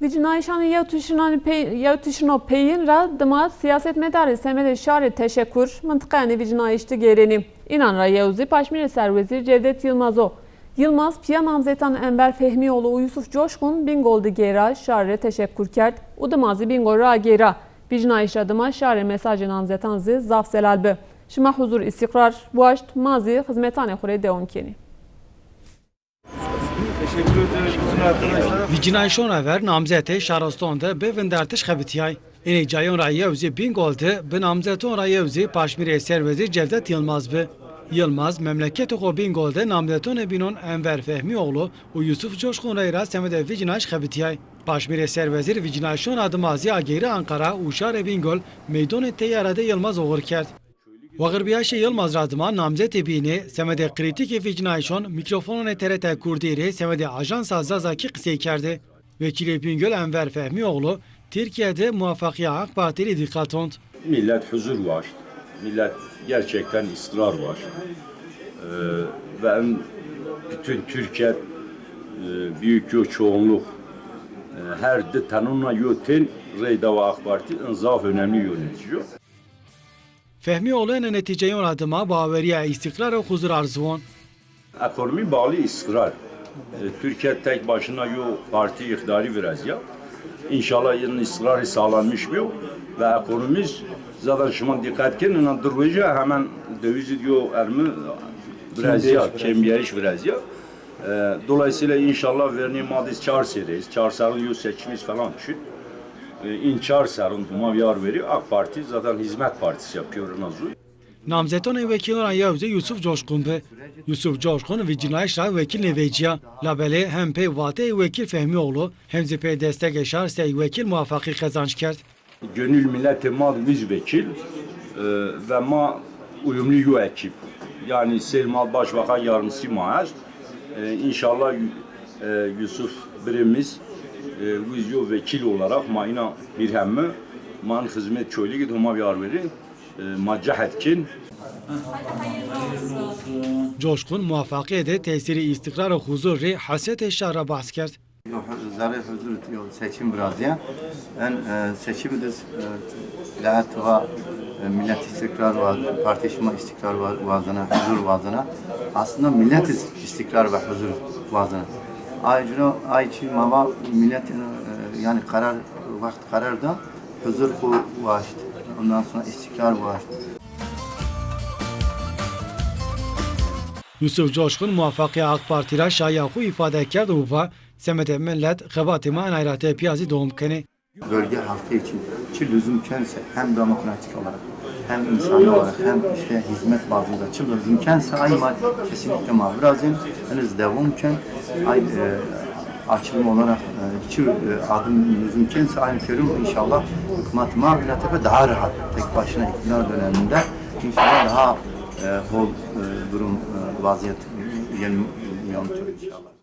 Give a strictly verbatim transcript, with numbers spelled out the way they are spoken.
Vîcînayîşanê yew tişinan pey-, yew tişino peyîn ra dima siyasetmedarê semedê şarê Teşekur mintiqeyanê vîcînayîş de gêrenî. Înan ra yew zî paşmîrê serwezîr Cevdet Yilmaz o. Yilmaz pîya namzetan Enver Fehmîoğlu û Yusuf Coşkun Bîngol de gêra, şarî rê teşekur kerd û dima zî Bîngol ra agêra. Vîcînayîş ra dima şarî rê mesajê namzetan zî zaf zelal bi. Şima huzur îstîqrar waşt, ma zî xizmetanê xwu rê dewam kenî. Vîcînayîşon ra ver namzetê şariston de bi vindertiş xebitîyay. Ênê cayon ra yew zî Bîngol de bi namzeton ra yew zî paşmîrê serwezîr Cevdet Yilmaz bi. Yilmaz memleketê xo Bîngol de namzetonê bînon Enver Fehmîoğlu û Yusuf Coşkun rey ra semedê vîcînayîş xebitîyay. Paşmîrê serwezîr vîcînayîşon ra dima zî agêrî Anqara û şarê Bîngol meydonê teyare de Yilmaz oxir kerd. Wexirbîyayîşê Yilmaz ra dima namzetê bînî semedê krîtîkê vîcînayîşon mîkrofononê T R T Kurdî rê semedê Ajansa Zazakî qisey kerdî. Wekîlê Bîngol Enver Fehmîoğlu Tirkîye de muwafaqîya AK Partî rê dîqet ont. Millet huzur waşt. Millet gerçekten îstîqrar waşt. Ee, ve en bütün Türkiye, e, büyük yo çoğunluk, e, her di tenûna yo tên rey dawa AK Partî, en zaf önemli yönetici. Fehmîoğlu ene netîceyon ra dima bawerîya îstîqrar û huzur arzuwon. Ekonomî bağlı îstîqrar. E, Türkiye tek başına yo partî îqtidarî virazîya. Înşallah în îstîqrarî sağlanmış bîyo ve ekonomîz zaten şima dîqet kenî, înan di rojî hemen döviz yo ermi virazîya, kêmbîyayîş virazîya. E, dolayısıyla înşallah vernî ma de çar serrî, çar serrî yo seçimîz falan çin. E, în çar serrî ma vîyar verî AK Partî zaten hizmet partisi yapıyor înan zû. Namzetonê wekîlon ra yew zî Yusuf Coşkun bi. Yusuf Coşkun vîcînayîş ra wekîl nêvecîya. Labelê hem pê vateyê wekîl Fehmîoğlu hem zî pê destegê şar sey wekîl muwafaqî qezanc kerd. Gönül milletê ma di vîz vekîl, e, ve ma uyumlu yo ekîp. Yanî sey ma başbakan yardımcısı ma est. E, înşallah, e, Yusuf birêmiz, e, vîz yo vekîl olarak ma îna bir hemmi ma în xizmet çoylî gid Homa vîyar verî. E, ma cehd kên. Coşkun muwafaqîye de tesîrê îstîqrar û huzur rê hesretê şar ra behs kerd. Yo hu-, zerrê huzur yo seçim virazîya. En, e, seçim de, e, lehît va, e, millet îstîqrar wa-, partî şima îstîqrar wa-, wazena, huzur wazena. Aslında millet îs-, îstîqrar ve huzur wazena. Ay cino, ay çi ma va millet, e, yanî karar, wext karar da. Huzur xwu waşt, ondan sonra îstîqrar waşt. Yusuf Coşkun muwafaqîya AK Partî ra şayîya xwu îfade kerd û va, semedê milet xebatê ma enay ra tepîya zî dewam kenê. Bölge halkı için çi lüzum kense hem demokratik olarak hem insani olarak hem işte hizmet bazında çi lüzum kense ay ma kesinlikle ma virazên, heniz dewam ken ay, e, açılım olarak, e, çi, e, adım lüzum kense aynı kerim inşallah hükümet ma bile tepe daha rahat tek başına iktidar döneminde inşallah daha, e, hol, e, durum, e, vaziyet gelmiyor inşallah.